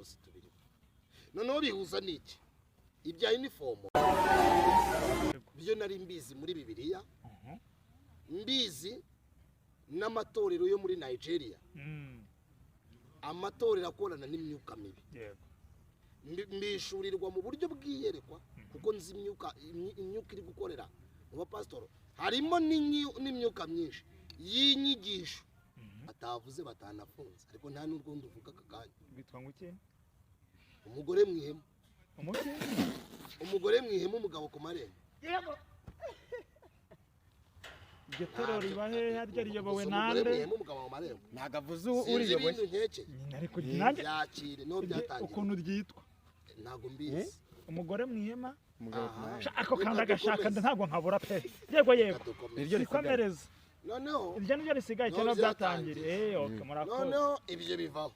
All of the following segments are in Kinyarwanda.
Abakozi tubirimo. Noneho bihuza n'iki? Ibya uniform byo nari mbizi muri Bibiliya, mbizi n'amatorero yo muri Nigeria, amatorero akorana n'imyuka mibi. Mbishurirwa mu buryo bw'iyerekwa, kuko nzi imyuka iri gukorera mu bapasitoro, harimo n'imyuka myinshi y'inyigisho batavuze, batanafunze, ariko nta n'urwo nduvuga aka kanya. Bitwa ngo iki? Umugore mu ihema. Umuki? Umugore mu ihema, umugabo ku marembo. Yego, iryo torero riba hehe harya, riyobowe Gusa umugore mu nande? ihema, umugabo mu marembo. Ntabwo avuze Sinzi uriyoboye. ibintu nkeke. Nyine, ariko nanjye Byakire niho byatangiye. Ukuntu ryitwa? Ntabwo mbizi. Umugore mu ihema. Umugabo ku Aha. marembo. Sha, ako Reka kandi agashaka. dukomeze. Ntabwo nkabura pe. Yego. Reka dukomeze. Niryo risigaye. Sikomereza. Noneho Iryo niryo risigaye Niho cyangwa byatangiriye. byatangiriye? Okay, murakoze. Noneho ibyo bivaho,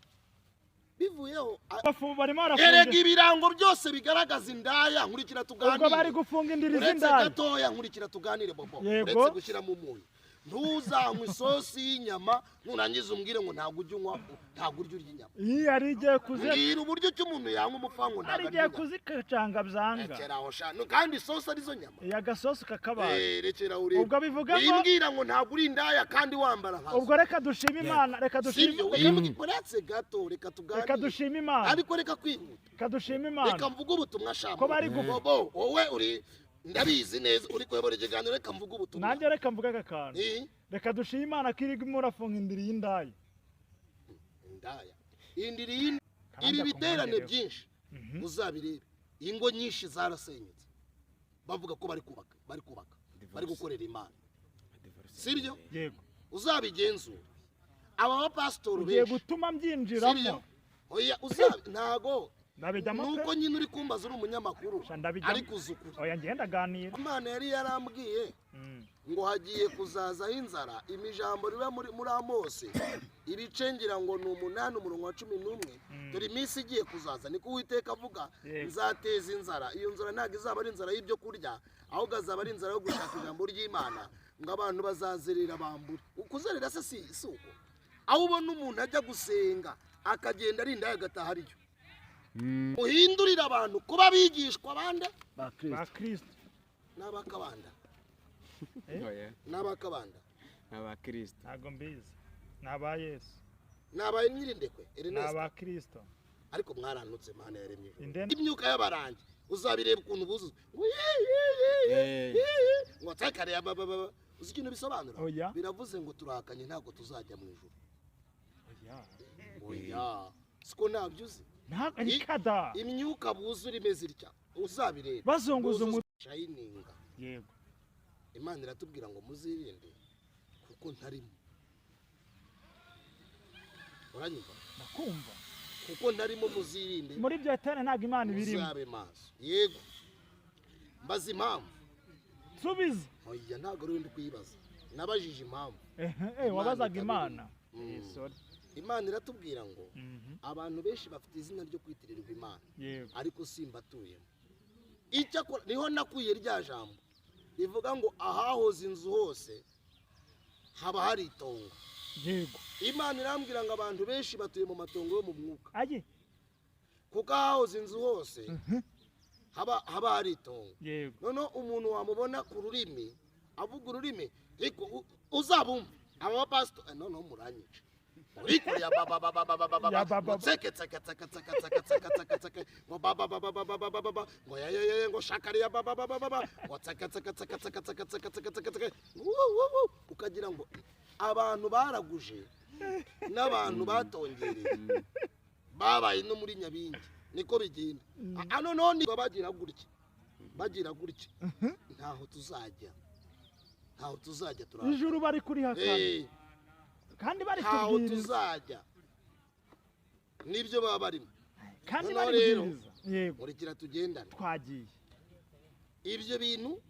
bivuyeho Barimo erega barafunga. ibirango byose bigaragaza indaya. Nkurikira Ubwo bari tuganire. gufunga indiri Uretse z'indaya. gatoya, nkurikira tuganire, Bobo. Yego. Uretse gushyiramo umunyu, ntuzanywe isosi y'inyama nurangiza umbwire ngo ntabwo ujya unywa, ntabwo urya inyama. Iyi hari igihe kuzi Mbwira uburyo ki umuntu yanywa umufango hari ntabwo igihe arya inyama. kuzikacanga byanga. Rekera aho sha. No, kandi isosi arizo nyama. Iya, agasosi kakabaye. Rekera urebe. Ubwo bivuga ngo Wimbwira ngo ntabwo uri indaya kandi wambara nkazo. Ubwo reka dushime Imana, reka dushime. Sibyo? Wimbwira, uretse gato, reka Reka tuganire. dushime Imana. Ariko reka kwihuta. Reka dushime Imana. Reka mvuge ubutumwa shamba. Ko bari Bobo, wowe uri, ndabizi neza uri kuyobora ikiganiro, reka mvuge ubutumwa. Nanjye reka mvuge aka kantu. Reka dushime Imana ko irimo irafunga indiri y'indaya. Indaya, indiri Kandi ibi biterane akumwongereho. byinshi uzabirebe, ingo nyinshi zarasenyutse bavuga ko bari kubaka, bari kubaka, bari gukorera Imana, sibyo? Yego. Uzabigenzura, aba bapasitori Ugiye benshi, gutuma sibyo? mbyinjiramo. Oya, uzabi ntago Ndabijyamo pe. Nuko nyine uri kumbaza uri umunyamakuru, Sha, ndabijyamo. ariko uzi ukuri. Oya, ngenda aganira. Imana yari yarambwiye ngo hagiye kuzazaho inzara. Imijambo riba muri Amosi, ibice ngira ngo ni 8, umurongo wa 11: "Dore iminsi igiye kuzaza, niko Uwiteka avuga, nzateza inzara. Iyo nzara ntabwo izaba ari inzara y'ibyo kurya, ahubwo azaba ari inzara yo gushaka ijambo ry'Imana." Ngo abantu bazazerera bambure. Ukuzerera se si uko? Aho ubona umuntu ajya gusenga akagenda arinda, agataha ariyo. Muhindurire abantu kuba abigishwa bande? Ba Ba Kristo. Kristo. N'abakabanda. Oya. N'abakabanda. Aba Kristo. Ntabwo mbizi, ni aba Yesu. Nabaye nyirindekwe Ni Ernest. aba Kristo. Ariko mwarantutse, Mana yaremye ijuru. Imyuka y'abarangi, uzabireba ukuntu buzuza ngo ye ye ye ye, ye ye, ngo tsakare ba ba ba. Uzi ikintu bisobanura? Oya. Biravuze ngo turahakanye, ntabwo tuzajya mu ijuru. Oya. Oya, siko ntabyo uzi? Ntabwo ari kada. Imyuka buzura imeze itya, uzabireba. Bazunguza Buzuza umutwe. Shininga. Imana iratubwira ngo muzirinde kuko ntarimo. Uranyumva? Ndakumva. Kuko ntarimo, muzirinde. Muri ibyo tene ntabwo Imana ibirimo. Muzabe maso. Yego, mbaza impamvu. Subiza. Oya, ntabwo ari ndi kuyibaza, nabajije impamvu. Ehe, wabazaga Imana. Sorry. Imana iratubwira ngo abantu benshi bafite izina ryo kwitirirwa Imana, ariko simbatuyemo. Icyakora niho nakuye rya jambo rivuga ngo ahahoze inzu hose haba hari itongo. Imana irambwira ngo abantu benshi batuye mu matongo yo mu mwuka, Ayi. kuko ahahoze inzu hose haba hari itongo. Noneho umuntu wamubona ku rurimi, avuga ururimi, ariko uzabumva aba bapasitori, noneho muranyica urikoreye ba ba ba ba ba ba ba ba. Ya ba ba Ngo tseke tseke tseke tseke tseke tseke tseke tseke, ngo ba ba ba ba ba ba ba ba ba ba, ngo ya ya ya ya, ngo shakariya ba ba ba ba ba ba, ngo tseke tseke tseke tseke tseke tseke tseke tseke tseke, wu wu wu, ukagira ngo abantu baraguje n'abantu batongereye babaye no muri Nyabingi, niko bigenda. Hano none bagira gutya, bagira gutya, ntaho tuzajya, ntaho tuzajya, turaza. Ijuru bari kurihakana. Kandi bari Ntaho kubwiriza. tuzajya, nibyo baba barimo. Kandi Noneho bari rero, kubwiriza, yego. Nkurikira tugendane. Twagiye. Ibyo bintu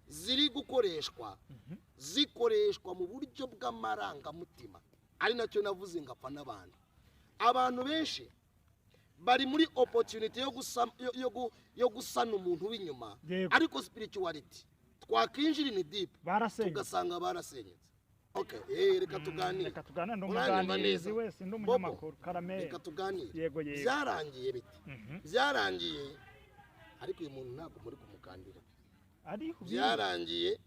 ziri gukoreshwa, zikoreshwa mu buryo bw'amarangamutima, ari nacyo navuze ngapfa n'abantu. Abantu benshi bari muri opportunity yo gusana umuntu w'inyuma, ariko spirituality twakinjira in deep, Barasenyutse. tugasanga barasenyutse. Okay, reka tuganire. Reka tuganire, ndi umuganirizi wese, ndi umunyamakuru. Karame. Reka tuganire. Yego yego. Byarangiye bite? Byarangiye ariko uyu muntu ntabwo muri kumukandira. Ariho byarangiye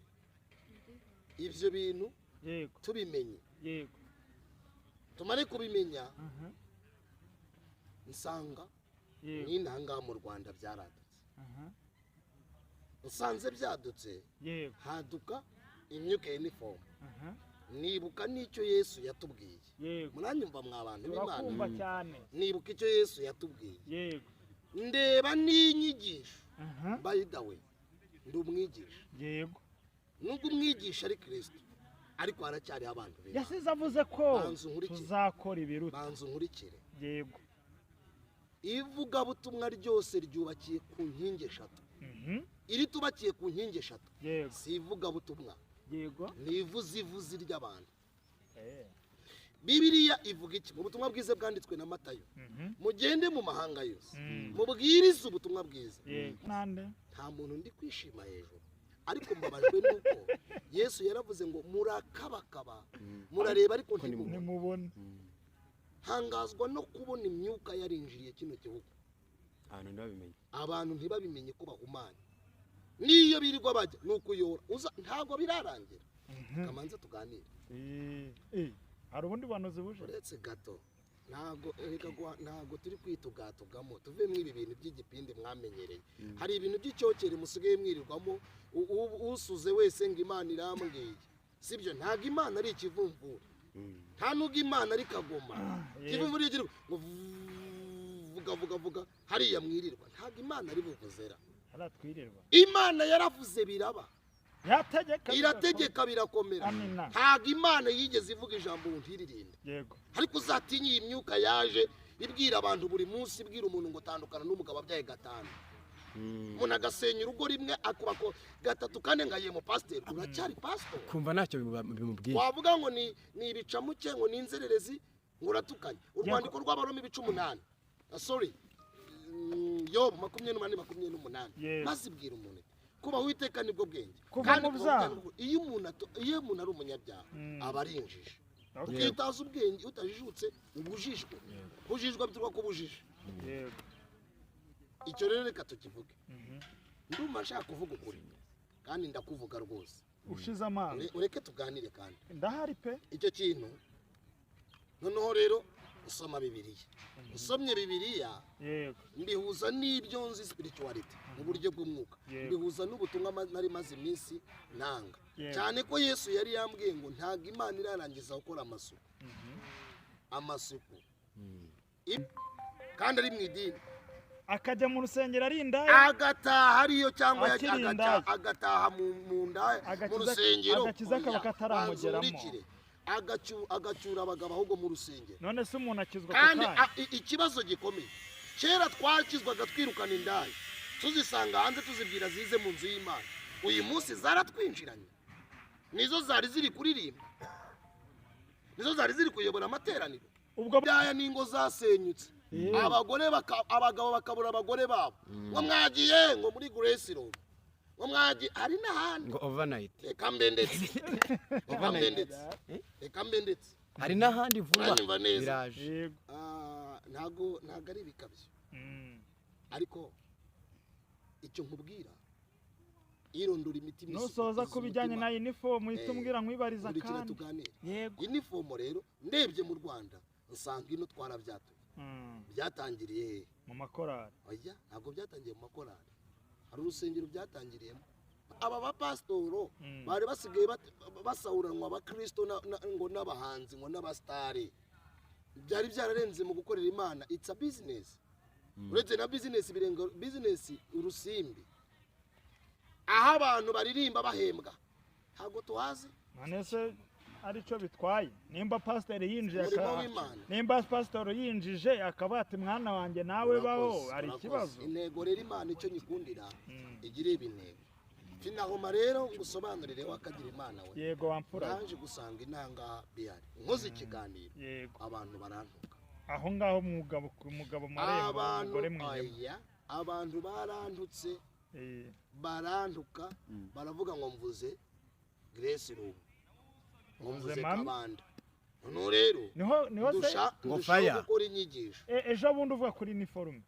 ibyo bintu. Yego. Tubimenye. Yego. Tumare kubimenya. Nsanga n'inanga mu Rwanda byaradutse. Nsanze byadutse. Yego. Haduka imyuka uniform. Nibuka n'icyo Yesu yatubwiye. Yego. Muranyumva mwa bantu b'Imana. Turakumva cyane. Nibuka icyo Yesu yatubwiye. Yego. Ndeba n'inyigisho. By the way, ndi umwigisha. Yego. Nubwo umwigisha ari Kristo, ariko haracyari abantu benshi. Yasize avuze ko tuzakora ibiruta. Banzu nkurikire. Yego. Ivugabutumwa ryose ryubakiye ku nkingi eshatu. Iri tubakiye ku nkingi eshatu. Yego. Si ivugabutumwa. Yego. Ni ivuzivuzi ry'abantu. Bibiliya ivuga iki? Mu butumwa bwiza bwanditswe na Matayo. Mugende mu mahanga yose. Mubwirize ubutumwa bwiza. Yego. Nande? Nta muntu ndi kwishima hejuru. Ariko mbabajwe nuko Yesu yaravuze ngo murakabakaba, murareba ariko ntimubone. Hangazwa no kubona imyuka yarinjiriye kino gihugu. Abantu ntibabimenye ko bahumanye. Niyo birirwa bajya nukuyora uza ntago birarangira. Kamanze tuganire. Hari ubundi buhanuzi buje? Uretse gato ntago reka ntago turi kwitugatugamo tuve mu ibi bintu by'igipindi mwamenyereye. Hari ibintu by'icyokere musigaye mwirirwamo, usuze wese ngo Imana irambwiye. Sibyo, ntago Imana ari ikivumvura. Nta nubwo Imana ari kagoma. Ikivumvura iyo ngo vuga vuga vuga hariya mwirirwa. Ntago Imana ari buvuzera. Aratwirirwa. Imana yaravuze biraba. Yategeka irategeka birakomera. Ntago Imana yigeze ivuga ijambo ntiririnde. Yego. Ariko uzatinye iyi myuka yaje ibwira abantu buri munsi, ibwira umuntu ngo tandukana n'umugabo abyaye gatanu. Umuntu agasenya urugo rimwe akubako gatatu kane ngaye mu pastor, uracyari pastor. Kumva ntacyo bimubwiye. Wavuga ngo ni ibicamuke ngo ni inzererezi ngo uratukanye. Urwandiko rw'Abaroma ibice 8. Sorry. Yobu 28 28. Maze ibwira umuntu kuba Uwiteka nibwo bwenge. Kandi iyo umuntu ari umunyabyaha aba ari injiji. Ukitaza ubwenge utajijutse ubujijwe. Kujijwa bituruka ku bujiji. Yego. Icyo rero reka tukivuge. Ndumva nshaka kuvuga ukuri kandi ndakuvuga rwose. Ushize amazi. Ureke tuganire kandi. Ndahari pe. Icyo kintu noneho rero usoma Bibiliya. Usomye Bibiliya. Yego. Mbihuza n'ibyo nzi spirituality mu buryo bw'umwuka. Mbihuza n'ubutumwa nari maze iminsi nanga. Cyane ko Yesu yari yambwiye ngo ntago Imana irarangiza gukora amasuku. Amasuku. Kandi ari mu idini. Akajya mu rusengero ari indaya, agataha ariyo cyangwa agataha mu ndaya mu rusengero, agakiza kaba kataramugeramo, agacyura abagabo ahubwo mu rusengero. None se umuntu akizwa kandi ikibazo gikomeye, kera twakizwaga twirukana indaya tuzisanga hanze tuzibwira zize mu nzu y'Imana. Uyu munsi zaratwinjiranye, nizo zari ziri kuririmba, nizo zari ziri kuyobora amateraniro. Ubwo indaya n'ingo zasenyutse. Abagore abagabo bakabura abagore babo ngo mwagiye ngo muri Grace Room, ngo mwagiye hari n'ahandi ngo overnight. Reka mbe ndetse. Reka mbe ndetse. Hari n'ahandi vuba biraje. Ntago ari ibikabyo. Ariko icyo nkubwira irondora imitima nusoza kubijyanye na uniform itumbwira nkwibariza kandi. Yego. Uniform rero ndebye mu Rwanda nsanga ino twarabyatuye. Byatangiriye he? Mu makorari. Oya, ntabwo byatangiye mu makorari. Hari urusengero byatangiriyemo. Aba bapasitoro bari basigaye basahuranwa abakristo ngo n'abahanzi ngo n'abastari. Byari byararenze mu gukorera Imana. It's a business. Uretse na business birenga business urusimbi. Aho abantu baririmba bahembwa. Ntabwo tuhazi. None se arico bitwaye nimba pastor yinjiye nimba pastor yinjije akabati mwana wanjye nawe baho ari ikibazo. Intego rero Imana icyo nyikundira igire ibintego. Finahoma rero ngusobanurire wakagira Imana we. Yego wamfura. Naje gusanga inanga bihari. Nkoze ikiganiro. Abantu barantuka. Aho ngaho umugabo marembo umugore mwihema. Abantu barantutse. Barantuka baravuga ngo mvuze Grace Room. Ngo mvuze Kabanda. Noneho rero niho ndushaho gukora inyigisho. Ejo bundi uvuga kuri uniforme.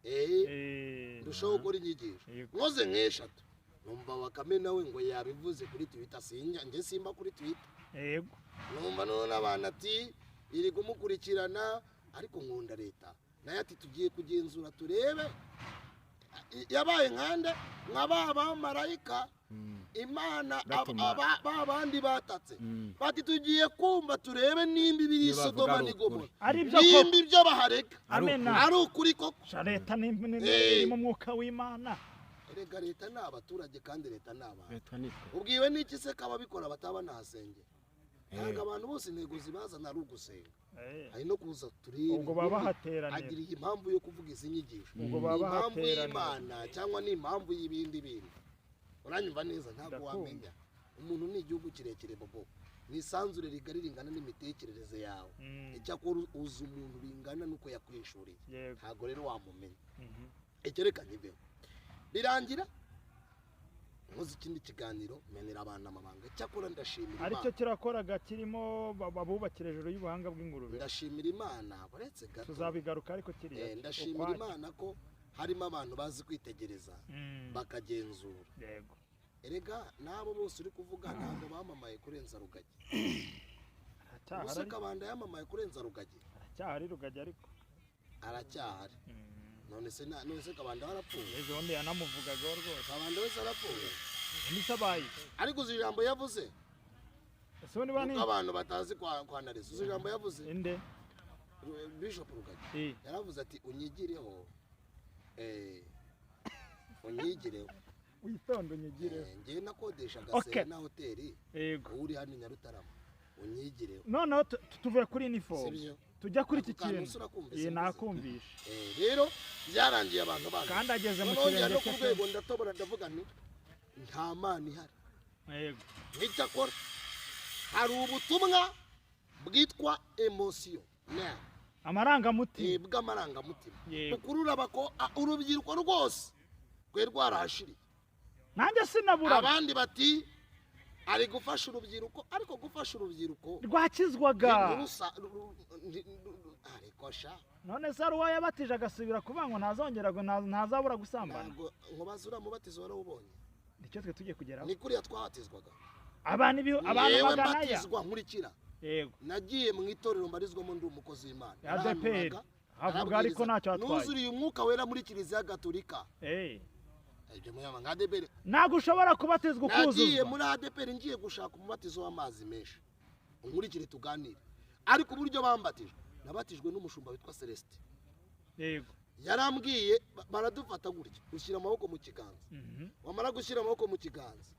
Ndushaho gukora inyigisho. Nkoze nk'eshatu. Numva Bakame nawe ngo yabivuze kuri Twitter, sinjya njye simba kuri Twitter. Yego. Numva none abantu ati iri kumukurikirana, ariko nkunda leta. Nayo ati tugiye kugenzura turebe. Yabaye nkande nka ba bamarayika Imana babandi batatse. Bati tugiye kumva turebe nimba ibiri Sodoma ni Gomora. Nimba ibyo bahareka. Ari ukuri koko. Leta ni mu mwuka w'Imana. Erega leta ni abaturage kandi leta ni abantu. Ubwiwe n'iki se kababikora bataba nahasengera? Ntabwo abantu bose intego zibazana ari ugusenga. Hari no kuza turebe. Ubwo baba bahateranira. Agira impamvu yo kuvuga izi nyigisho. Ubwo baba impamvu bahateranira. y'Imana cyangwa ni impamvu y'ibindi bintu. Uranyumva neza, ntabwo wamenya. Umuntu ni igihugu kirekire bobo. Ni isanzure rigari ringana n'imitekerereze yawe. Icyakora uzi umuntu bingana nuko yakwishuriye. Ntabwo rero wamumenya. Icyerekanye ibyo. Birangira nkoze ikindi kiganiro menera abantu amabanga. Icyakora ndashimira Imana. Aricyo kirakoraga kirimo babubakira hejuru y'ubuhanga bw'ingurube. Ndashimira Imana buretse gato. Tuzabigaruka ariko kiriya. Ndashimira Imana ko harimo abantu bazi kwitegereza bakagenzura. Yego. Erega nabo bose uri kuvuga ntabwo bamamaye kurenza Rugagi. Ubuse Kabanda yamamaye kurenza Rugagi. Aracyahari Rugagi ariko. Aracyahari. None se Kabanda warapfuye? Ejo bundi yanamuvugaga rwose. Kabanda wese arapfuye. Nisabaye. Ariko uzi ijambo yavuze? Ese ubundi bani? Abantu batazi kwanariza. Uzi ijambo yavuze? Inde? Bishop Rugagi. Yaravuze ati unyigireho. Unyigireho. Witonde unyigireho. Ngiye nakodeshaga Serena hoteli. Yego. Uri hano Nyarutarama. Unyigireho. Noneho tuvuye kuri uniform. Tujya kuri iki kintu. Nakumvisha. Rero byarangiye abantu bana. Kandi ageze mu kirenge no ku rwego ndatobora ndavuga nti nta mana ihari. Yego. N'icyakora hari ubutumwa bwitwa emotion. Amarangamutima. Bw'amarangamutima. Ukurura bako urubyiruko rwose rwe rwarahashiriye. Nanjye sinabura. Abandi bati ari gufasha urubyiruko, ariko gufasha urubyiruko rwakizwaga. Ariko sha none se ari uwayabatije agasubira kuvuga ngo ntazongera ngo ntazabura gusambana. Ntabwo nkubaza uriya mubatizo warawubonye. Nicyo twe tugiye kugeraho. Ni kuriya twabatizwaga. Abantu abantu magana aya. Mbatizwa nkurikira. Yego. Nagiye mu itorero mbarizwamo ndi umukozi w'Imana. ADPR. Havuga ariko ntacyo atwaye. Nuzuriye umwuka wera muri Kiliziya Gatolika. Ntabwo ushobora kubatizwa ukuzuzwa. Nagiye muri ADPR ngiye gushaka umubatizo w'amazi menshi. Unkurikire tuganire. Ariko uburyo bambatijwe, nabatijwe n'umushumba witwa Celestin. Yego. Yarambwiye baradufata gutya, ushyira amaboko mu kiganza. Wamara gushyira amaboko mu kiganza,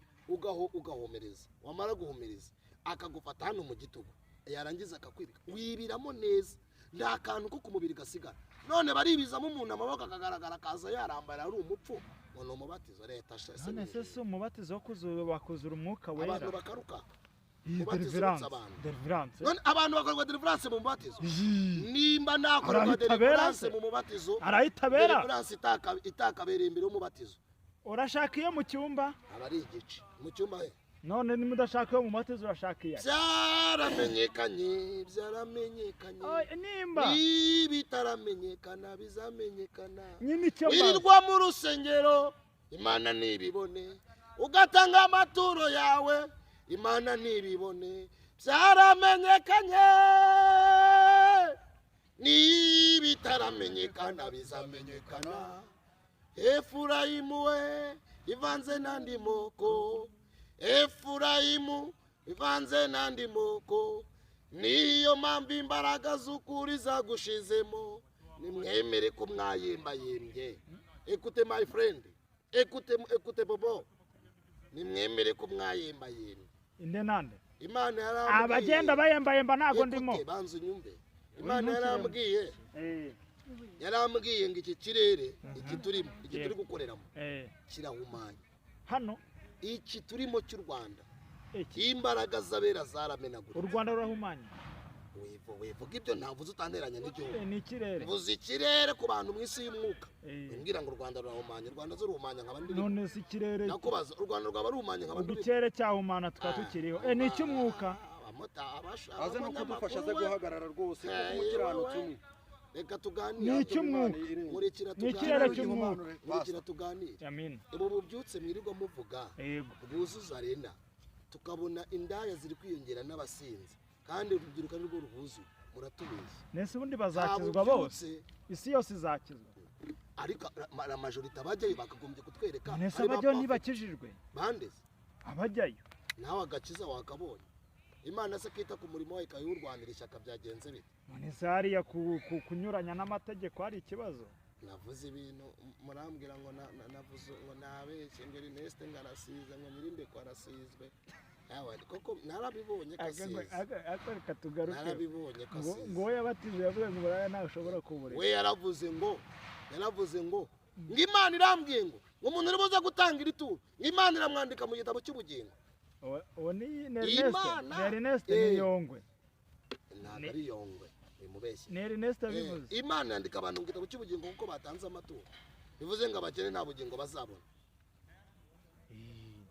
ugahomereza. Wamara guhomereza, akagufata hano mu gitugu. Yarangiza akakwibika. Wibiramo neza. Nta kantu ko ku mubiri gasigara. None baribizamo umuntu amaboko akagaragara akaza yarambara ari umupfu. Ngo umubatizo leta none se si umubatizo wo bakuzura umwuka wera. Abantu bakaruka. Deliverance. None abantu bakorwa deliverance mu mubatizo. Nimba nakorwa deliverance mu mubatizo, arahita bera. Deliverance itakabereye imbere y'umubatizo. Urashaka iyo mu cyumba? Aba ari igice. Mu cyumba he? None nimudashaka iyo mu mubatizo urashaka iya? Byaramenyekanye, byaramenyekanye. Nimba bitaramenyekana bizamenyekana. Nyine icyo wirirwa mu rusengero Imana ntibibone, ugatanga amaturo yawe Imana ntibibone, byaramenyekanye. Nibitaramenyekana bizamenyekana. Efurayimu we ivanze n'andi moko, Efurayimu ivanze n'andi moko, niyo mpamvu imbaraga z'ukuri zagushizemo. Nimwemere ko mwayembayembye. Ekute my friend, ekute bobo. Nimwemere ko mwayembayembye. Inde nande? Imana yarambwiye. Abagenda bayembayemba ntago ndimo. Banza unyumve. Imana yarambwiye. Yarambwiye ngo iki kirere iki turimo, iki turi gukoreramo kirahumanye. Hano iki turimo cy'u Rwanda. Imbaraga z'abera zaramenagura. U Rwanda rurahumanye. Wivuga ibyo ntavuze utanteranya n'igihugu. Ni ikirere. Vuze ikirere ku bantu mu isi y'umwuka. Umbwira ngo u Rwanda rurahumanye, u Rwanda ruhumanya nkaba ndiri. None si ikirere. Nakubaza u Rwanda rwaba ruhumanye nkaba ndiri. Ikirere cyahumana tukaba tukiriho. Ni icy'umwuka. Aze no kudufasha, aze guhagarara rwose kuko umukiranutsi umwe. Reka tuganire. Ni icy'umwuka. Nkurikira Ni ikirere tuganire. cy'umwuka. Nkurikira tuganire. Amina. Ubu bubyutse mwirirwa muvuga Yego. bwuzuza arena, tukabona indaya ziri kwiyongera n'abasinzi, kandi urubyiruko ari rwo ruhuzuye, muratubeshya. Nese ubundi Nta bazakizwa bose, bubyutse, isi yose izakizwa. Ariko la majorité abajyayo bakagombye kutwereka Nese ari ba abajyayo perfect. ntibakijijwe? Bandeze? Abajyayo. Nawe agakiza wakabonye. Imana se kita ku murimo wayo ikayiwurwanira ishyaka, byagenze bite? None se hariya kunyuranya n'amategeko hari ikibazo? Navuze ibintu murambwira ngo navuze ngo nabeshye, ngo Ernest ngo arasize, ngo Nyirindekwe arasizwe. Yawe, koko narabibonye ko asize. Ako reka tugaruke. Narabibonye ko Ngo asize. ngo uwo yabatije yavuze ngo buraya ntashobora kubureka. We yaravuze ngo Imana irambwiye ngo umuntu uri buze gutanga iri turo, ngo Imana iramwandika mu gitabo cy'ubugingo. Uwo ni Ernest. Imana, Ni Ernest, ni Yongwe. Ntabwo ari Yongwe, wimubeshye. Ni Ernest abivuze. Imana yandika abantu mu gitabo cy'ubugingo kuko batanze amaturo, bivuze ngo abakene nta bugingo bazabona.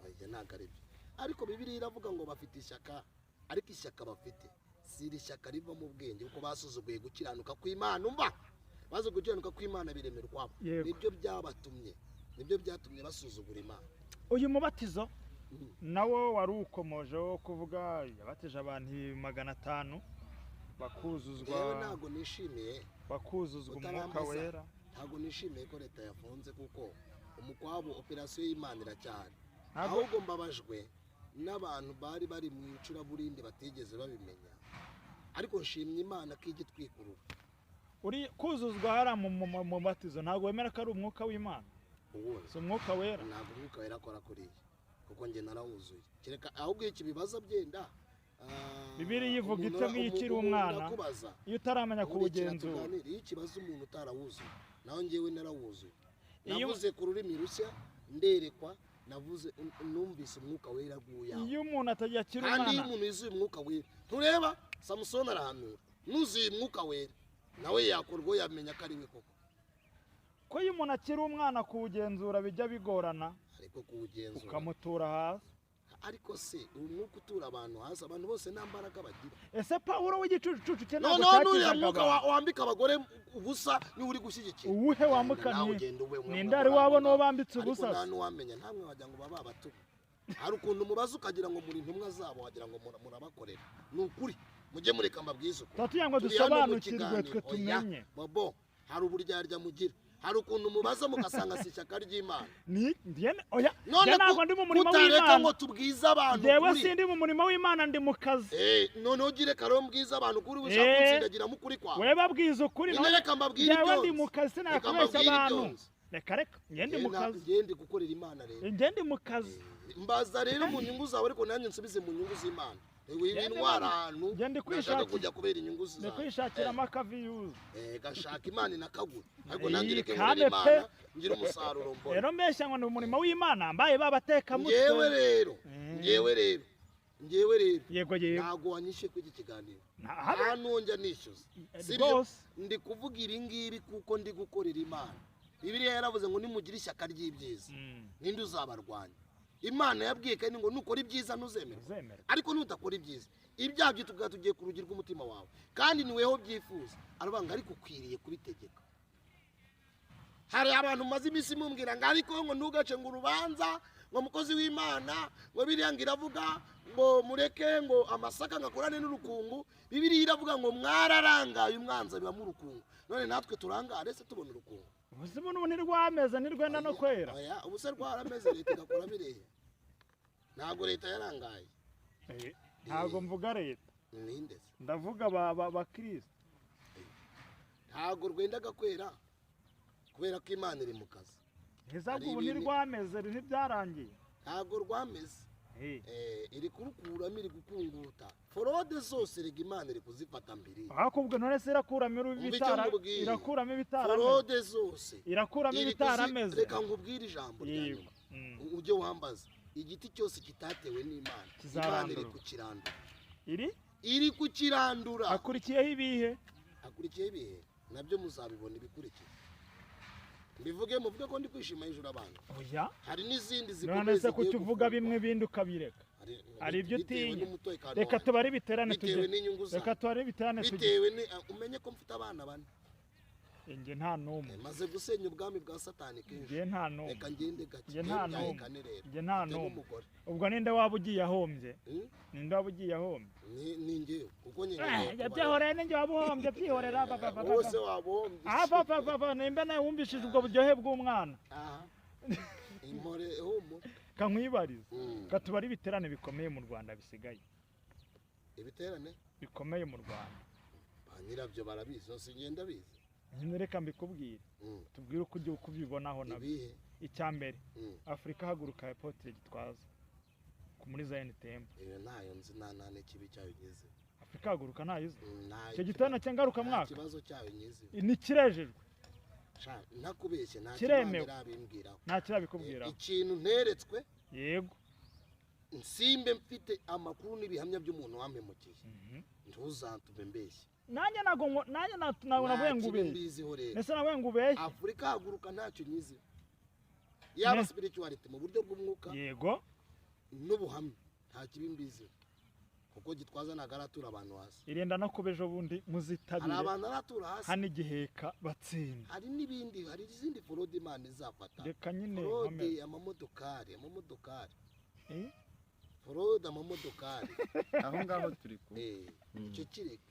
Oya, ntabwo ari byo. Ariko Bibiliya iravuga ngo bafite ishyaka, ariko ishyaka bafite si iri shyaka riva mu bwenge, kuko basuzuguye gukiranuka kw'Imana. Umva, bazi gukiranuka kw'Imana biremera ukwabo. Nibyo byabatumye, nibyo byatumye basuzugura Imana. Uyu mubatizo nawo wari ukomoje wo kuvuga yabatije abantu 500 bakuzuzwa. Rero ntabwo nishimiye Bakuzuzwa umwuka utarambaza. wera. Ntabwo nishimiye ko leta yafunze, kuko umukwabo operasiyo y'Imana iracyahari. Ntabwo Ahubwo mbabajwe n'abantu bari bari mu icuraburindi batigeze babimenya, ariko nshimye Imana ko ijya itwikurura. Uri kuzuzwa hariya mu mubatizo, ntabwo wemera ko ari umwuka w'Imana? Uwuhe? Si umwuka wera? Ntabwo umwuka wera akora kuriya, kuko njye narawuzuye. Kereka ahubwo iyo ikibibazo byenda Bibiliya ivuga umuntu ite ngo iyo ukiri umuntu umwana, ndakubaza. iyo utaramenya Nkurikira kuwugenzura? tuganire. Iyo ikibazo umuntu utarawuzuye, naho njyewe narawuzuye. Iyo Navuze ku rurimi rushya, nderekwa, navuze, numvise umwuka wera aguye aho. Iyo umuntu atajya akiri Kandi iyo umwana. umuntu yuzuye umwuka wera, ntureba Samusoni arahanura, nuzuye umwuka wera nawe yakorwa, yamenya ko ari we koko. Ko iyo umuntu akiri umwana kuwugenzura bijya bigorana. Ariko kuwugenzura Ukamutura hasi. Ariko se uwo mwuka utura abantu hasi, abantu bose nta mbaraga bagira? Ese Pawulo w'igicucucu cye ntabwo Noneho n'uriya cyakizaga mwuka abantu? wambika abagore ubusa niwe uri gushyigikira. Uwuhe wambuka? Nawe Ni ugenda ube umwe ninde muri wari abo wabona uwo ngabo. bambitse Ariko ubusa nta se? n'uwamenya, ntamwe wagira ngo baba abatumwa. Hari ukuntu mubaza ukagira ngo muri intumwa zabo, wagira ngo murabakorera. Ni ukuri, mujye mureka mbabwize ukuri. Tuba tugira ngo Turi hano mu dusobanukirwe, kiganiro. twe Oya, tumenye. Bobo, hari uburyarya mugira, hari ukuntu mubaza mugasanga si ishyaka ry'Imana. Ni njye, oya, None njye ntabwo ndi mu murimo kutareka w'Imana. ngo tubwize abantu Njyewe ukuri. sindi mu murimo w'Imana, ndi mu kazi. Noneho ugire karo mbwize abantu ukuri, ushaka kunsindagiramo ukuri kwawe. We babwiza ukuri. Nyine reka mbabwire Njyewe ibyo ndi mu nzi. kazi, Reka sinakubeshya mbabwire ibyo abantu. nzi. Reka reka, njye ndi mu kazi. Njye ndi gukorera Imana rero. Njye ndi mu kazi. Mbaza rero mu nyungu zawe, ariko nanjye nsubize mu nyungu z'Imana. Wibintwara ahantu Njye ndi nashaka kwishakira kujya kubera inyungu ndi zawe. kwishakiramo akaviyuzi. Gashaka Imana inakagura, ariko nanjye reka Kame nkorere pe. Imana ngire umusaruro mbona. Rero mbeshya ngo ni umurimo w'Imana, mbaye babatekamutwe. Ngewe rero, ngewe rero, ngewe rero, Yego yego. ntabwo wanyishyuye kuri iki kiganiro. Habe. Nta nongya nishyuza, sibyo? Rwose. Ndi kuvuga ibi ngibi kuko ndi gukorera Imana. Bibiliya yaravuze ngo nimugire ishyaka ry'ibyiza, ninde uzabarwanya? Imana yabwiye kandi ngo nukora ibyiza ntuzemerwa. Uzemerwa. Ariko nudakora ibyiza, ibyaha byitubwira tugiye ku rugi rw'umutima wawe, kandi niweho byifuza. Aravuga ngo ariko ukwiriye kubitegeka. Hari abantu mumaze iminsi mumbwira ngo ariko ngo ntugace ngo urubanza, ngo mukozi w'Imana, ngo biriya ngo iravuga ngo mureke ngo amasaka ngo akorane n'urukungu. Bibiliya iravuga ngo mwararangaye, umwanzi abibamo urukungu. None natwe turangare se tubona urukungu? Ubuzima n'ubu ntirwameze, ntirwenda no kwera. Oya, ubu se rwarameze, leta igakora biriya? Ntabwo leta yarangaye. Ntabwo mvuga leta. Ninde se? Ndavuga abakristo. Ntabwo rwendaga kwera kubera ko Imana iri mu kazi. Ntizabwo Hari ubu ntirwameze, ntibyarangiye. Ntabwo rwameze. Iri kurukuramo, iri gukunguta forode zose. Rega Imana iri kuzifata mbere. Ahubwo none se irakuramo Umva icyo ibitara nkubwiye. irakuramo ibitarameze? Forode zose Irakuramo iri ibitarameze. Reka nkubwire ijambo rya Yego. nyuma. Ujye wambaza igiti cyose kitatewe n'Imana, Imana iri Kizarandurwa. kukirandura. Iri Iri kukirandura. Hakurikiyeho ibihe? Hakurikiyeho ibihe nabyo muzabibona ibikurikiye. Mbivuge muvuge ko ndi kwishima hejuru abantu. Oya. Hari n'izindi zikomeye None se zigiye kuki uvuga gufungwa. bimwe ibindi ukabireka? Hari ibyo Bitewe utinya. n'umutekano Reka wanjye. tubare ibiterane Bitewe tujye, n'inyungu reka zanjye. tubare ibiterane tujye. Bitewe ni umenye ko mfite abana bane. Njye nta n'umwe. Maze gusenya ubwami bwa Satani kenshi. Njye nta n'umwe. Reka ngende gake. Njye nta Mbyaye n'umwe. kane rero. Njye nta Mfite n'umwe. n'umugore. Ubwo ninde waba ugiye ahombye? Hmm? Ninde waba ugiye ahombye? Ni njyewe kuko nyine ngiye kubara. Byihorere, ninjye waba uhombye, byihorera. Ba, ba, ba, ba, Wowe se ba. waba uhombye Ah, iki? ba, ba, ba, ba, nimba nawe wumvishije ubwo buryohe bw'umwana. Aha. Impore humura. Kankwibariza. Katubare ibiterane bikomeye mu Rwanda bisigaye. Ibiterane bikomeye mu Rwanda. Ba nyirabyo barabizi, hose ngenda bizi. Nyine reka mbikubwire. Tubwire uko ugiye kubibonaho nabyo. Ibihe? Icya mbere, Afurika haguruka Apotre Gitwaza muri Zion Temple. Iyo ntayo nzi, nta nta n'ikibi cyayo nyizi. Afurika haguruka ntayo uzi? Nta Icyo giterane cy'ngaruka nta mwaka? kibazo cyayo nyizi. Ni kirejejwe. Sha, ntakubeshye, nta Kiremewe. kimana irabimbwiraho. Nta kirabikubwiraho. Ikintu nteretswe. Yego. Nsimbe mfite amakuru n'ibihamya by'umuntu wampemukiye. Ntuzantume mbeshye. Nanjye ntabwo nanjye ntabwo navuye ngo Nta kibi ubeshye. mbiziho rero. Ese navuye ngo ubeshye? Afurika haguruka ntacyo nyizi. Yaba spirituality mu buryo bw'umwuka. Yego. N'ubuhamya nta kibi mbiziho. Kuko Gitwaza ntabwo aratura abantu hasi. Irenda no kuba ejo bundi muzitabire. Hari abantu aratura hasi. Hano igiheka batsinda. Hari n'ibindi, hari izindi forode Imana izafata. Reka nyine Forode nkomeze. amamodokari, amamodokari. Forode amamodokari. Aho ngaho turi ku. Icyo kireke.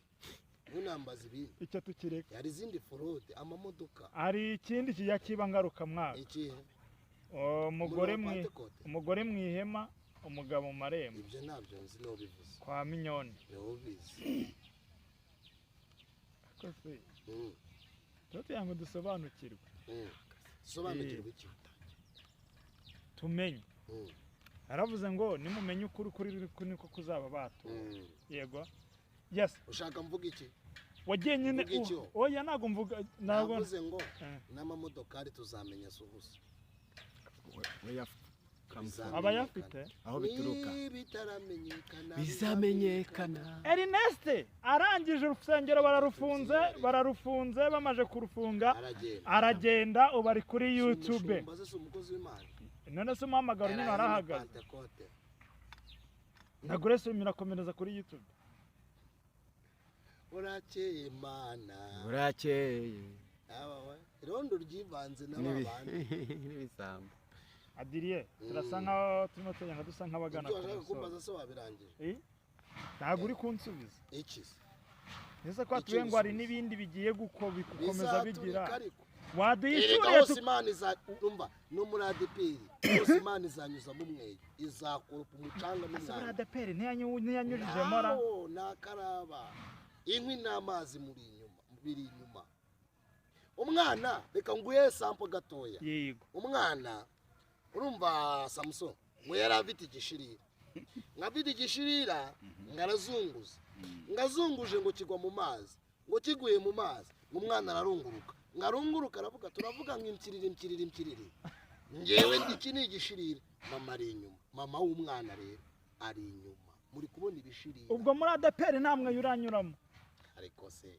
Ntunambaze ibindi. Icyo tukireke. Hari izindi forode amamodoka. Hari ikindi kijya kiba ngaruka mwaka. Ikihe? Umugore mu ihema, umugabo mu marembo. Ibyo ntabyo nzi, niho bivuze. Kwa Minyoni. Niho bizi. Kose. Tuba ngo dusobanukirwe. Sobanukirwe iki? Tumenye. Aravuze ngo nimumenye ukuri kuri niko kuzaba batura. Yego. Yes. Ushaka mvuga iki? Wagiye nyine oya ntago mvuga, ntago navuze ngo n'amamodokari tuzamenya subusa. Abayafite aho bituruka bitaramenyekana bizamenyekana. Ernest arangije urusengero bararufunze bamaje kurufunga aragenda ubu ari kuri YouTube. None se umuhamagaro nyine arahagaze. Na Grace mirakomereza kuri YouTube. Urakeye mana. Urakeye. Abawe irondo ryivanze n'abandi n'ibisambo. Adirie turasa nkaho turimo tugenda dusa nk'abagana ku musozo. Kumbaza se wabirangije? Ntabwo uri kunsubiza. Iki se? Ese ko atuye ngo hari n'ibindi bigiye gukomeza bigira. Waduhishuriye hose Imana izumva no muri ADPR hose Imana izanyuza mu mweyo izakoropa umucanga n'umwanda. Muri ADPR ntiyanyujije mora. Nakaraba inkwi n'amazi muri inyuma biri inyuma. Umwana reka nguye sampo gatoya. Yego. Umwana urumva Samson ngo yari afite igishirira. Ngafite igishirira ngarazunguza. Ngazunguje ngo kigwa mu mazi. Ngo kiguye mu mazi ngo umwana ararunguruka. Ngarunguruka aravuga turavuga ngo imkiriri imkiriri imkiriri. Ngewe iki ni igishirira. Mama ari inyuma. Mama w'umwana rero ari inyuma. Muri kubona ibishirira. Ubwo muri ADPR ntamwe yuranyuramo. Ariko se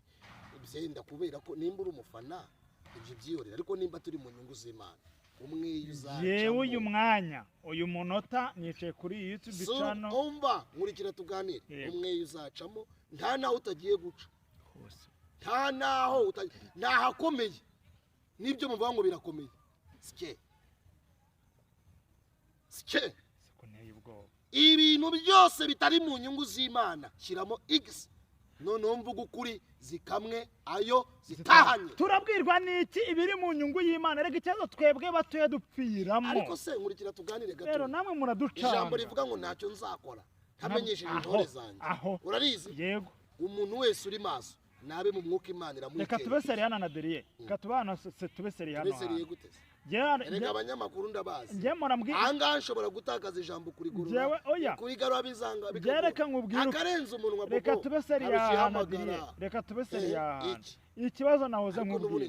ibyenda kubera ko nimba uri umufana ibyo byihorera ariko nimba turi mu nyungu z'Imana. Yewe uyu mwanya uyu munota nicaye kuri YouTube channel. Umva nkurikira tuganire. Umwe uzacamo nta naho utagiye guca. Nta naho ntahakomeye. Nibyo muvuga ngo birakomeye. Sike. Sike. Ibintu byose bitari mu nyungu z'Imana shyiramo X. Noneho mvuga ukuri zikamwe ayo zitahanye. Turabwirwa n'iki ibiri mu nyungu y'Imana? Reka ikibazo twebwe batoya dupfiramo. Ariko se nkurikira tuganire gato. Rero namwe muraducanga. Ijambo rivuga ngo ntacyo nzakora ntamenyesheje intore zanjye. Urarizi? Yego. Umuntu wese uri maso nabe mu mwuka Imana iramwikera. Reka tube seri hano na Deriye. Reka tubana se tube seri hano. Tube seri gute se? Erega abanyamakuru ndabazi. Njye murambwira. Ahangaha nshobora gutakaza ijambo kuri gorora. Kuri garura bizanga bikagora. Reka nkubwire. Akarenza umunwa bobo. Reka tube seri hano Deriye. Reka tube seri hano. Ikibazo nahoze nkubwira.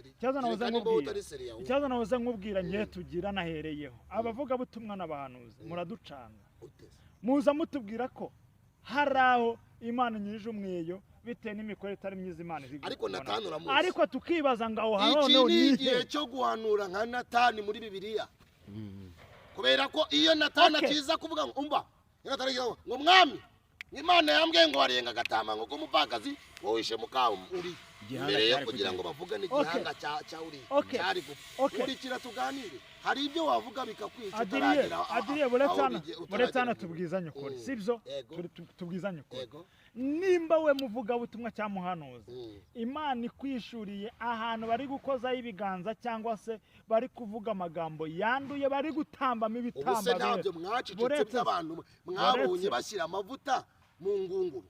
Ikibazo nahoze nkubwira. Ikibazo nahoze nkubwira ngiye tugira nahereyeho. Abavuga butumwa n'abahanuzi muraducanga. Muza mutubwira ko hari aho Imana inyujije umweyo bitewe n'imikorere itari myiza Imana iri. Ariko Natani uramuzi. Ariko tukibaza ngo aho hantu iki ni igihe cyo guhanura nka Natani muri Bibiliya. Kubera ko iyo Natani akiza kuvuga ngo umva Yonatani ngo mwami, Imana yambwiye ngo warenga agatama ngo k'umupfakazi ngo wishe muka Uriya. Igihanga Mbere yo cyari kugira kugenda. ngo bavugane Okay. igihanga cya Uriya Okay. cyari gupfa. Okay. Nkurikira tuganire, hari ibyo wavuga bikakwica Adiriye, utaragera Adiriye, aho buretse hano, utaragera buretse hano mu- tubwizanye ukuri, Mm. sibyo? Yego. Tubwizanye ukuri. Yego. Nimba we muvugabutumwa cyangwa muhanuzi, Mm. Imana ikwishuriye ahantu bari gukozaho ibiganza cyangwa se bari kuvuga amagambo yanduye, bari gutambamo Ubu se ibitambaro. ntabyo mwacecetse Buretse- by'abantu mwabonye buretse- bashyira amavuta mu ngunguru?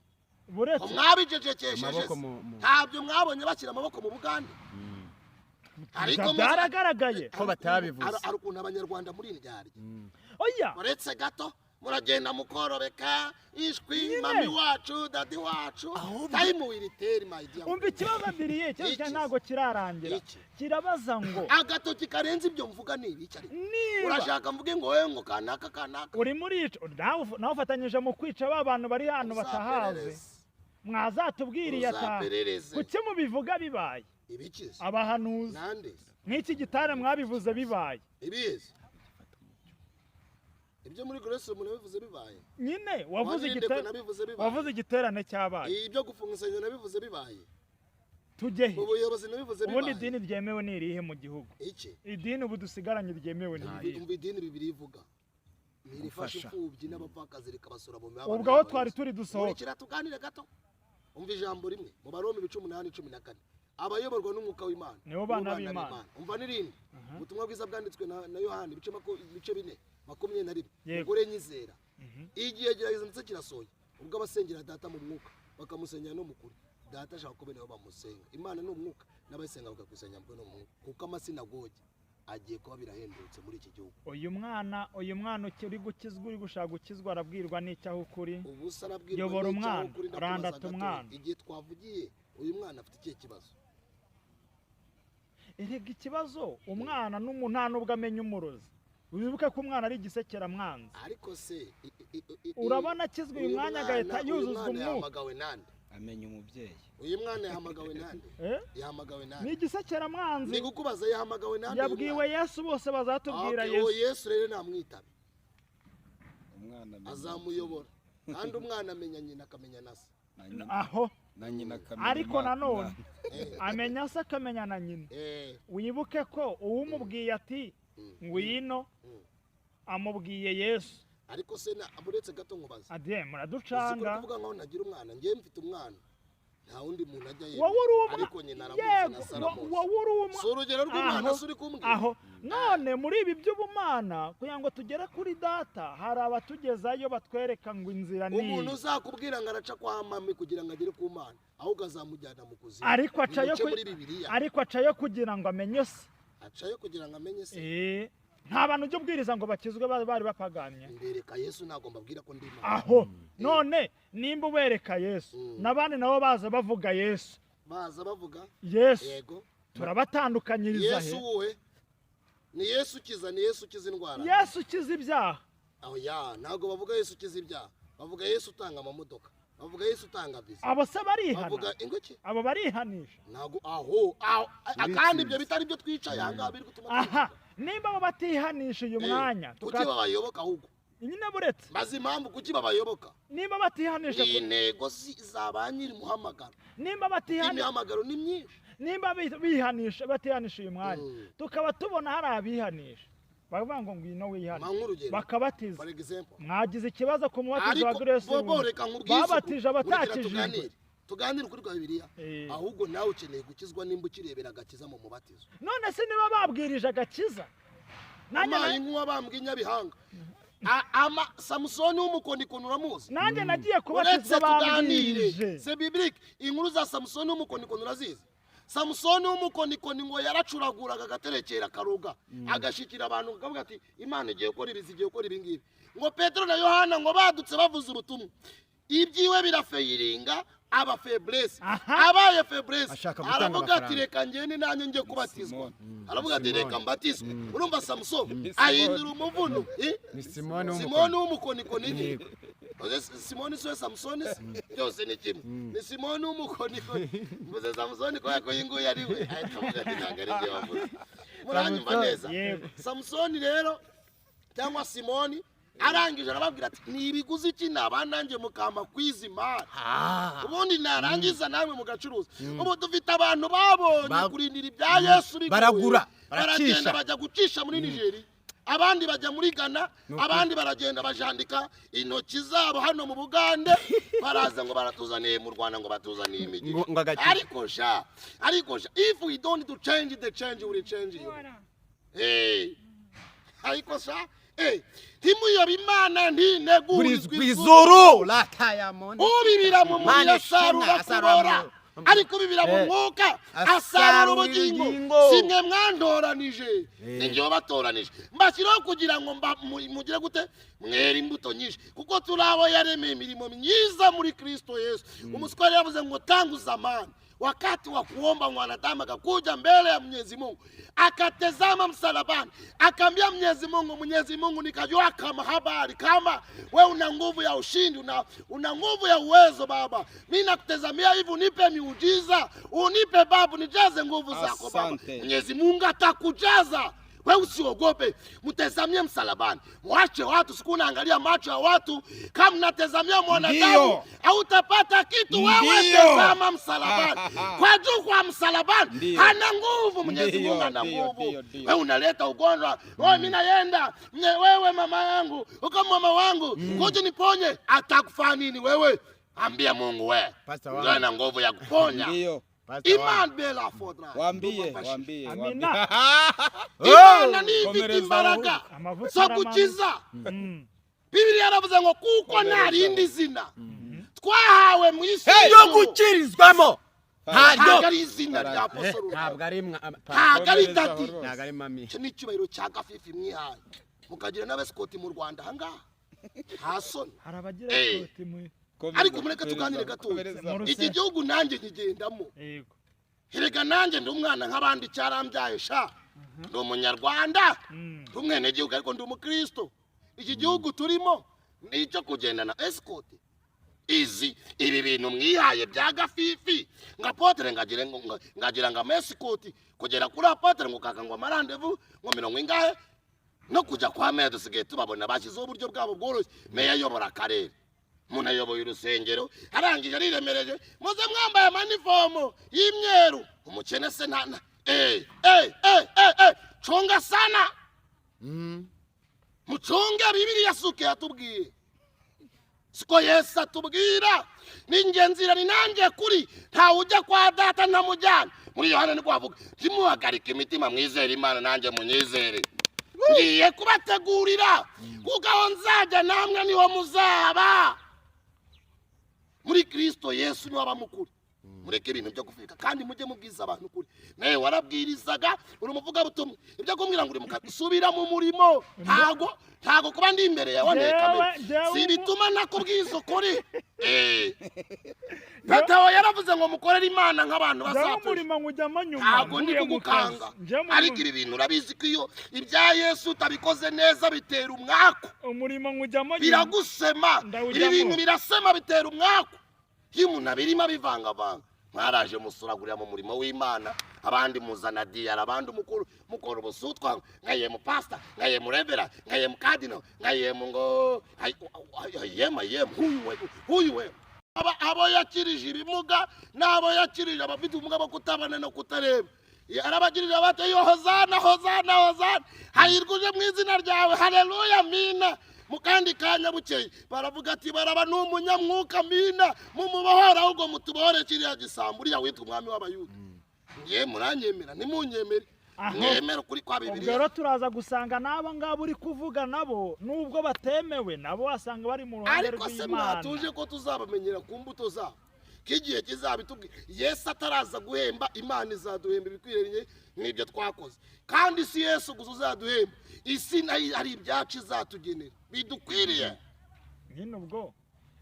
Buretse Ko mwabicecekesheje Amaboko se? mu Ntabyo mwabonye bashyira amaboko mu Bugande? Ariko Byaragaragaye. Ko batabivuze. Hari ukuntu Abanyarwanda muri indyarya. Oya. Uretse gato muragenda mukorobeka ishwi. Nyine. Mami wacu, daddy wacu, time will tell, my dear. Umva ikibazo, Adiriye, ikibazo Iki cyawe se? ntabwo kirarangira. Iki? Kirabaza ngo Agatoki karenze ibyo mvuga ni ibiki? Ariko niba urashaka mvuge ngo wowe ngo kanaka kanaka? Uri muri ico, nawe ufatanyije mu kwica ba bantu bari hano batahazi. Uzaperereze. Mwazatubwiriye ata Uzaperereze. Kuki mubivuga bibaye? Ibikize? Abahanuzi. Nande? Nk'iki gitare mwabivuze bibaye. Ibizi ibyo muri Grace umuntu nabivuze bibaye. Nyine wavuze Wanyirinde ko nabivuze bibaye. Wavuze igiterane cyabaye. Ibyo gufunga insengero nabivuze bibaye. Tujye he? Mu buyobozi nabivuze Ubundi bibaye. idini ryemewe ni irihe mu gihugu? Iki? Idini ubu dusigaranye ryemewe ni irihe? Umva, idini bibiri ivuga ni irifasha Gufasha. imfubyi n'abapfakazi rikabasura mu mibabaro Ubwo aho yabo twari yose. turi dusohoka. Nkurikira tuganire gato. Umva ijambo rimwe mu Baroma ibice 8:14: abayoborwa n'Umwuka w'Imana Nibo bana b'Imana. Umva n'irindi, ubutumwa bwiza bwanditswe na Yohani ibice 4:21. Yego. Mugore nyizera, igihe gerageza ndetse kirasohoye ubwo abasengera Data mu mwuka bakamusengera no mu kuri. Data ashaka ko bene bo bamusenga. Imana ni umwuka, n'abayisenga bakakwisenya mu no mu mwuka, kuko amasinagogi agiye kuba birahendutse muri iki gihugu. Uyu mwana uri gukizwa, uri gushaka gukizwa, arabwirwa n'icyo aho ukuri. Ubu se arabwirwa Yobora n'icyo aho umwana, ukuri? Ndakubaza randata gato. umwana. Igihe twavugiye, uyu mwana afite ikihe kibazo? Erega ikibazo umwana nta nubwo amenya umurozi. Wibuke ko umwana ari igisekeramwanzi. Ariko se Urabona akizwa uyu mwanya agahita uyu yuzuzwa mwana umwuka. yahamagawe nande? Amenya umubyeyi. Uyu mwana yahamagawe nande? Eh? Yahamagawe Ni nande? igisekeramwanzi. Ni kukubaza, yahamagawe nande uyu Yabwiwe mwana? Yesu, bose bazatubwira. Okay, uwo Yesu. Yesu rero namwitabe, Umwana amenya azamuyobora. Kandi umwana amenya nyina, akamenya na se. Na nyina, Aho. na nyina akamenya Ariko nanone umwana. amenya se, akamenya na nyina. Wibuke ko uwumubwiye ati ngwino, amubwiye Yesu. Ariko se uretse gato nkubaza. Adiye, Uzi ko uri muraducanga. kuvuga nkaho ntagira umwana? Njyewe mfite umwana, nta wundi muntu ajya yemera. Wowe uri umwana. Ariko nyina aramuzi Yego. na se aramuzi. Wowe uri umwana. Si urugero rw'umwana? Aho, Si uri kumbwira? aho none muri ibi by'ubumana, kugira ngo tugere kuri Data, hari abatugezayo batwereka ngo inzira ni Umuntu iyi. uzakubwira ngo araca kwa mami kugira ngo agere ku Mana, ahubwo azamujyana mu kuzimu. Ariko acayo Nimuce muri Bibiliya. Ariko acayo kugira ngo amenye se. Acayo kugira ngo amenye se. Eh, nta bantu ujya ubwiriza ngo bakizwe bari bapagamye. Mbereka Yesu, ntabwo mbabwira ko ndi Imana. Aho none nimba ubereka Yesu, n'abandi nabo baza bavuga Yesu. Baza bavuga Yesu. Yego. Turabatandukanyiriza Yesu he? wuhe? Ni Yesu ukiza? Ni Yesu ukiza indwara? Yesu ukiza ibyaha. Aho ya, ntabwo bavuga Yesu ukiza ibyaha, bavuga Yesu utanga amamodoka, bavuga Yesu utanga viza. Abo se barihana? Bavuga ingoki. Abo barihanisha? Ntabwo aho kandi ibyo bitari byo twicaye aha ngaha biri gutuma Aha, twivuga. nimba abo batihanisha uyu mwanya, Kuki babayoboka ahubwo? Nyine buretse. Maze impamvu kuki babayoboka? Nimba batihanisha Ni intego za ba nyiri muhamagaro. Nimba batihanisha Imihamagaro ni myinshi. Nimba bihanisha, batihanisha uyu mwanya, tukaba tubona hari abihanisha bavuga ngo ngwino wihane, Mpa nk'urugero. bakabatiza. For example. Mwagize ikibazo ku mubatizo wa Ariko Grace bobo, Room. reka nkubwize Babatije ukuri. Nkurikira. abatakijijwe. Tuganire ukuri kwa Bibiliya. Ahubwo nawe ukeneye gukizwa nimba ukirebera agakiza mu mubatizo. None se niba babwirije agakiza, nanjye Amaye nk'uwabambwe i Nyabihanga. Ama Samusoni w'umukonikoni uramuzi? Nanjye nagiye Uretse kubatizwa tuganire. bambwirije. C'est biblique. Inkuru za Samusoni w'umukonikoni urazizi? Samusoni w'umukonikoni ngo yaracuraguraga, agaterekera, akaruga, agashikira abantu, akavuga ati Imana igiye gukora ibi, igiye gukora ibi ngibi. Ngo Petero na Yohana ngo badutse bavuze ubutumwa, ibyiwe birafeyiringa, aba faiblesse. Abaye faiblesse, Ashaka gutanga aravuga ati amafaranga. reka ngende nanjye njye kubatizwa. Aravuga ati Simoni. reka mbatizwe. Urumva Samusoni ahindura umuvuno, eh? Ni Simoni. Simoni w'umukonikoni ni Yego. Oze Simoni siwe Samusoni se? Byose ni kimwe, ni Simoni w'umukonikoni. Mvuze Samusoni kubera ko iyi nguyu ari we, ahita avuga ati ntabwo ari njye wavuze. Muranyumva Samusoni. neza? Yego. Samusoni rero cyangwa Simoni. Arangije arababwira ati ni ibiguzi iki nabanange mukama kwizima. Ubundi narangiza namwe mugacuruza. Ubu dufite abantu babonye kurindira ibya Yesu bigoye. Baragura, baragenda bajya gucisha muri Nigeria. Abandi bajya muri Ghana, abandi baragenda bajandika intoki zabo hano mu Bugande, baraza ngo baratuzaniye mu Rwanda ngo batuzaniye imigisha. Ariko sha, if we don't to change the change will change you. Eh. Ariko sha, timuyoba Imana ntinegurizwa izuru la tayamoni. Ubibira mu muriro asarura kubora. Ariko bibira mu mwuka asarura ubugingo. Simwe mwandoranije, ninjye wabatoranije, mbashyiraho kugira ngo mugire gute mwere imbuto nyinshi, kuko turi abo yaremeye imirimo myiza muri Kristo Yesu. Umuswari yavuze ngo tangu zamani wakati wa kuomba mwanadamu akakuja mbele ya Mwenyezi Mungu akatezama msalabani akaambia Mwenyezi Mungu, Mwenyezi Mungu, nikajua kama habari kama we una nguvu ya ushindi, una nguvu ya uwezo Baba, mimi nakutazamia hivi, unipe miujiza, unipe Babu, nijaze nguvu zako Baba. Mwenyezi Mungu atakujaza. Wewe usiogope, mtazamie msalabani. Mwache watu, siku unaangalia macho ya watu kama mnatazamia mwanadamu hautapata kitu. Wewe tazama msalabani. Kwa juu kwa msalabani hana nguvu, Mwenyezi Mungu ana nguvu. Wewe unaleta ugonjwa, wewe mimi naenda, wewe mama yangu, uko mama wangu, kuja niponye, atakufanya nini wewe? Ambia Mungu wewe. Ndio ana nguvu ya kuponya. Ndio. Iman bela fodra. Waambie. Amina. Imana ni ifite imbaraga zo gukiza. Bibiliya yaravuze ngo kuko nta rindi zina twahawe mu isi yo gukirizwamo. Ntabwo ari izina rya apostolo, ntabwo ari ntabwo ari dadi, ntabwo ari mami. Icyo ni icyubahiro cya Gafifi mwihaye mukagira n'abesikoti mu Rwanda ahangaha nta soni. Hari abagira esikoti mu ariko mureke tuganire gatoya. Iki gihugu nanjye nkigendamo. Erega nanjye ndi umwana nk'abandi, cyarambyaye sha. Ndi umunyarwanda, ndi umwenegihugu, ariko ndi umukristo. Iki gihugu turimo ni icyo kugendana escort. Izi ibi bintu mwihaye bya Gafifi nga apotre ngagira ngo escort kugera kuri apotre ngo kaka ngo amarandevu ngo mirongo ingahe no kujya kwa meya dusigaye tubabona bashyizeho uburyo bwabo bworoshye. Meya ayobora akarere, umuntu ayoboye urusengero, arangije ariremereje, muze mwambaye amanifomo y'imyeru. Umukene se nta chunga sana. Muchunge Bibiliya suke yatubwiye. Siko Yesu atubwira n'ingenzira ni nanjye kuri, ntawe ujya kwa data ntamujyana. Muri Yohana niko avuga, ntimuhagarike imitima, mwizere Imana nanjye munyizere. Ngiye kubategurira kuko aho nzajya namwe niho muzaba. Muri Kristo Yesu niwe abamukuru. Mureke ibintu byo gufika kandi mujye mubwiza abantu kuri. Nawe warabwirizaga uri umuvuga butumwa, ibyo kumbwira ngo uri mukasubira mu murimo ntago kuba ndi imbere yawe kamere si bituma nakubwiza ukuri. Petero yaravuze ngo mukorere Imana nk'abantu bazapfa. Ntago ndi kugukanga, ariko ibi bintu urabizi ko iyo ibya Yesu utabikoze neza bitera umwaku. Umurimo nkujyamo biragusema, ibi bintu birasema bitera umwaku. Iyo umuntu abirimo abivangavanga, mwaraje musuragurira mu murimo w'Imana, abandi muzana diyara, abandi mukuru mukora ubusutwa, nkaye mu pastor, nkaye mu revera, nkaye mu cardinal, nkaye mu ngo yema huyu we. Abo yakirije ibimuga n'abo yakirije abafite ubumuga bwo kutabona no kutareba, arabagirira bati yo hozana hozana hozana, hahirwa uje mu izina ryawe, haleluya mina. Mukandi kanya bukeye baravuga ati baraba n'umunyamwuka mina, mumubohora ahubwo mutubohore kiriya gisambu uriya witwa umwami w'Abayuda. Ngiye muranyemera nimunyemere mwemere ukuri kwa Bibiliya. Ubwo rero turaza gusanga n'abo ngabo uri kuvuga nabo nubwo batemewe nabo wasanga bari mu ruhande Ariko se rw'Imana. mwatuje ko tuzabamenyera ku mbuto zabo, k'igihe kizabitubwira. Yesu ataraza guhemba, Imana izaduhemba ibikwiriye n'ibyo twakoze. Kandi si Yesu gusa uzaduhemba, isi nayo hari ibyacu izatugenera bidukwiriye. Nyine ubwo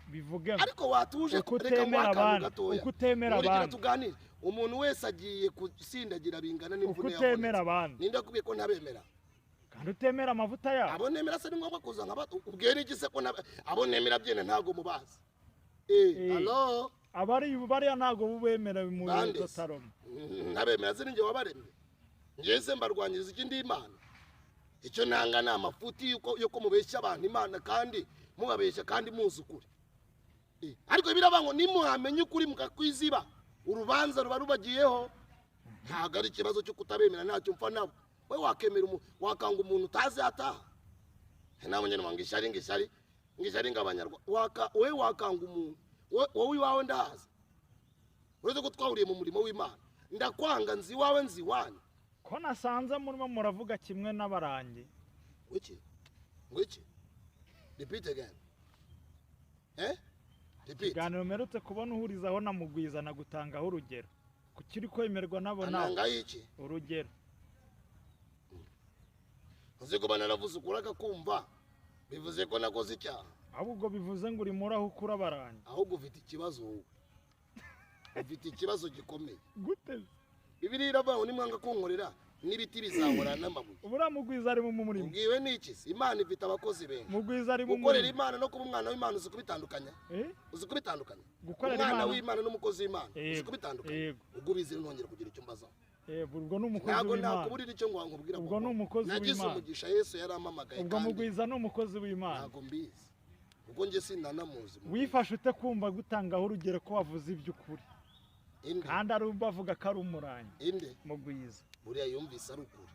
bivuge ariko watuje reka gatoya, ukutemera abantu tuganire. Umuntu wese agiye gusindagira bingana n'imvune yawe. Ukutemera abantu ninde akubwiye ko ntabemera? Kandi utemera amavuta yawe. Abo nemera se ni ngombwa kuza nkaba ubwere iki se ko abo nemera byene ntago mubazi. Allo abari bariya ntago bubemera mu Salomo. Ntabemera se ninjye wabaremye. Njye se mbarwanyiriza iki ndi Imana. Icyo nanga ni amafuti yuko mubeshya abantu Imana kandi mubabeshya kandi muzi ukuri. Ariko biravuga ngo nimuhamenye ukuri mukakwiziba, urubanza ruba rubagiyeho. Ntabwo ari ikibazo cyo kutabemera, ntacyo mpfa nabo. We wakemera wakanga umuntu utazi ataha. Nawe nyine ngo ishyari ngo ishyari ngo ishyari ngo abanyarwanda. We wakanga umuntu wowe iwawe ndahazi, uretse ko twahuriye mu murimo w'Imana, ndakwanga nzi iwawe nzi iwanyu. Ko nasanze murimo muravuga kimwe n'abarangi. Wiki wiki, repeat again. Repeat. Ikiganiro mperutse kubona uhurizaho na Mugwiza nagutangaho urugero. Kuki uri kwemerwa nabo nawe? Ananga iki? Urugero. Uzi ko naravuze ukuri akakumva, bivuze ko nakoze icyaha. Ahubwo bivuze ngo uri muri aho ukura abarangi. Ahubwo ufite ikibazo wowe. Ufite ikibazo gikomeye. Gute? Bibiliya iravuga ngo nimwanga kunkorera n'ibiti bizahora n'amabuye. Ubura Mugwiza ari mu murimo. Ubwiwe n'iki se? Imana ifite abakozi benshi. Mugwiza ari mu murimo. Gukorera Imana no kuba umwana w'Imana uzi kubitandukanya? Uzi kubitandukanya? Gukorera Umwana w'Imana n'umukozi w'Imana uzi kubitandukanya? Ubwo ubizi ntongera kugira icyo mbazaho. Ubwo ni umukozi Ntabwo w'Imana. nakuburira icyo ngo nkubwira. Ubwo ni umukozi w'Imana. Nagize umugisha Yesu yarampamagaye. Ubwo Mugwiza ni umukozi w'Imana. Ntabwo mbizi. Ubwo njye sinanamuzi. Wifashe ute kumva gutangaho urugero ko wavuze iby'ukuri? Kandi ari bavuga ko ari umurangi. Inde? Mugwiza. Buriya yumvise ari ukuri.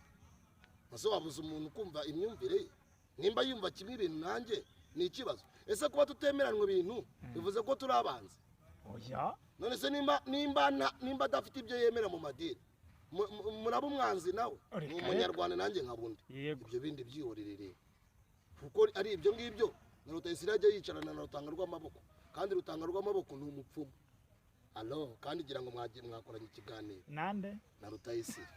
Ese wabuze umuntu kumva imyumvire ye? Nimba yumva kimwe ibintu nanjye ni ikibazo. Ese kuba tutemeranwe ibintu bivuze ko turi abanzi? Oya. None se nimba adafite ibyo yemera mu madini, muraba umwanzi nawe? Ni umunyarwanda nanjye nkabundi. Ibyo bindi byihorere. Kuko ari ibyo ngibyo na Rutayisire ajya yicarana na Rutanga rw'amaboko, kandi Rutanga rw'amaboko ni umupfumu. Alo, kandi gira ngo mwakoranye ikiganiro. Nande? Na Rutayisire.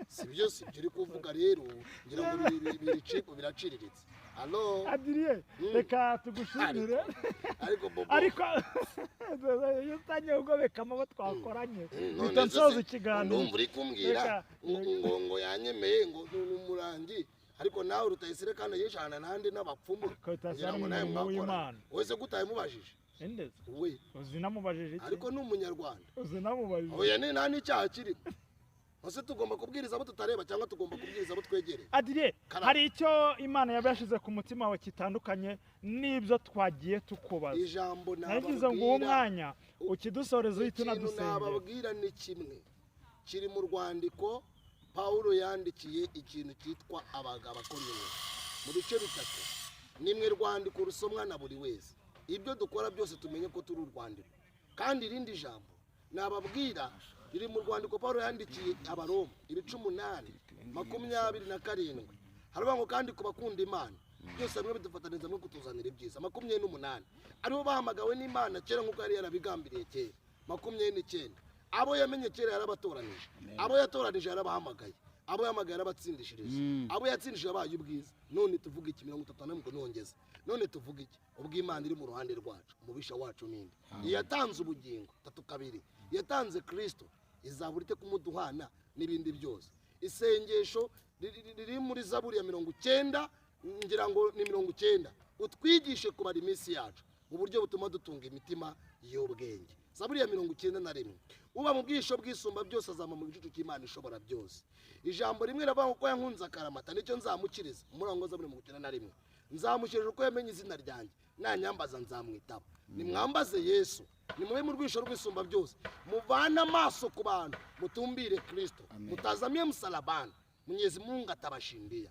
Si byo si byo uri kuvuga rero, ngira ngo biri cheap biraciriritse. Alo. Adrien, reka tugushimire. Ariko Bobo. Ariko iyo utangiye kugobeka amabo twakoranye, mpita nsoza ikiganiro. Ndumva uri kumbwira ngo yanyemeye ngo ni umurangi. Ariko nawe Rutayisire kandi yishana nande n'abapfumu. Ngira ngo nawe mwakoranye. Wese gutaye mubajije. Endeze. We. Uzinamubajije iki? Ariko ni umunyarwanda. Uzinamubajije. Oya ni nta n'icyaha kirimo. Ese tugomba kubwiriza abo tutareba cyangwa tugomba kubwiriza abo twegereye? Adrien, hari icyo Imana yabashize ku mutima wawe kitandukanye n'ibyo twagiye tukubaza. Ijambo nababwira ngo uwo mwanya ukidusoreza uhita unadusengera. Nababwira ni kimwe kiri mu rwandiko Paulo yandikiye ikintu cyitwa abakorinto mu bice bitatu. Nimwe rwandiko rusomwa na buri wese. Ibyo dukora byose tumenye ko turi urwandiko. Kandi irindi jambo nababwira riri mu rwandiko Paulo yandikiye Abaroma ibice 8 27. Haravuga ngo kandi kubakunda Imana byose hamwe bidufataniriza no kutuzanira ibyiza. 28 aribo bahamagawe n'Imana kera nk'uko yari yarabigambiriye kera. 29 abo yamenye kera yarabatoranije, abo yatoranije yarabahamagaye, abo yahamagaye yarabatsindishirije, abo yatsindishije abaye ubwiza. None tuvuga iki? 31 ngo nongeze. None tuvuga iki? Ubwo Imana iri mu ruhande rwacu, umubisha wacu ninde? Yatanze ubugingo 32, yatanze Kristo, izabura ite kumuduhana n'ibindi byose. Isengesho riri muri Zaburi ya 90, ngira ngo ni 90, utwigishe kubara iminsi yacu mu buryo butuma dutunga imitima y'ubwenge. Zaburi ya 91, uba mu bwisho bwisumba byose azama mu gicucu cy'Imana ishobora byose. Ijambo rimwe riravuga ko yankunze akaramata nicyo nzamukiriza. Umurango Zaburi 91, nzamushyirira uko yamenye izina ryanjye, nanyambaza nzamwitaba. Nimwambaze Yesu, nimube mu rwisho rwisumba byose, muvane amaso ku bantu, mutumbire Kristo, mutazamie msalabani, Mwenyezi Mungu atabashindia.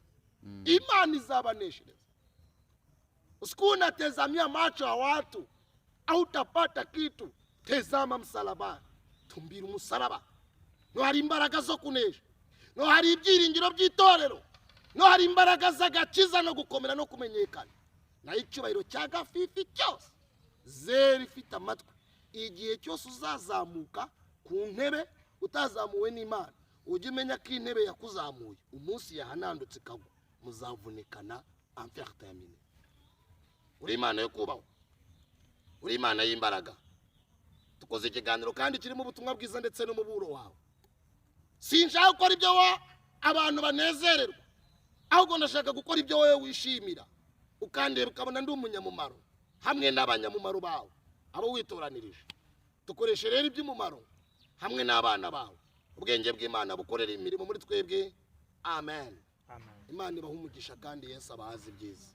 Imana izabaneshereza. Usikuna tazamia macho ya watu, hautapata kitu. Tazama msalabani, tumbira umusalaba. No hari imbaraga zo kunesha, no hari ibyiringiro by'itorero, no hari imbaraga z'agakiza no gukomera no kumenyekana. Na icyubahiro cya gafifi cyose zeri ifite amatwi. Igihe cyose uzazamuka ku ntebe utazamuwe n'Imana, ujye umenya ko intebe yakuzamuye umunsi yahanandutse ikagwa, muzavunikana amfertamine. Uri Imana yo kubaho, uri Imana y'imbaraga. Tukoze ikiganiro kandi kirimo ubutumwa bwiza ndetse n'umuburo wawe. Sinshaka gukora ibyo abantu banezererwa, ahubwo ndashaka gukora ibyo wowe wishimira, ukandeba ukabona ndi umunyamumaro hamwe n'abanyamumaro bawe abo witoranirije. Dukoreshe rero iby'umumaro hamwe n'abana bawe. Ubwenge bw'Imana bukorera imirimo muri twebwe. Amen. Amen. Imana ibaha umugisha kandi Yesu abahaze ibyiza.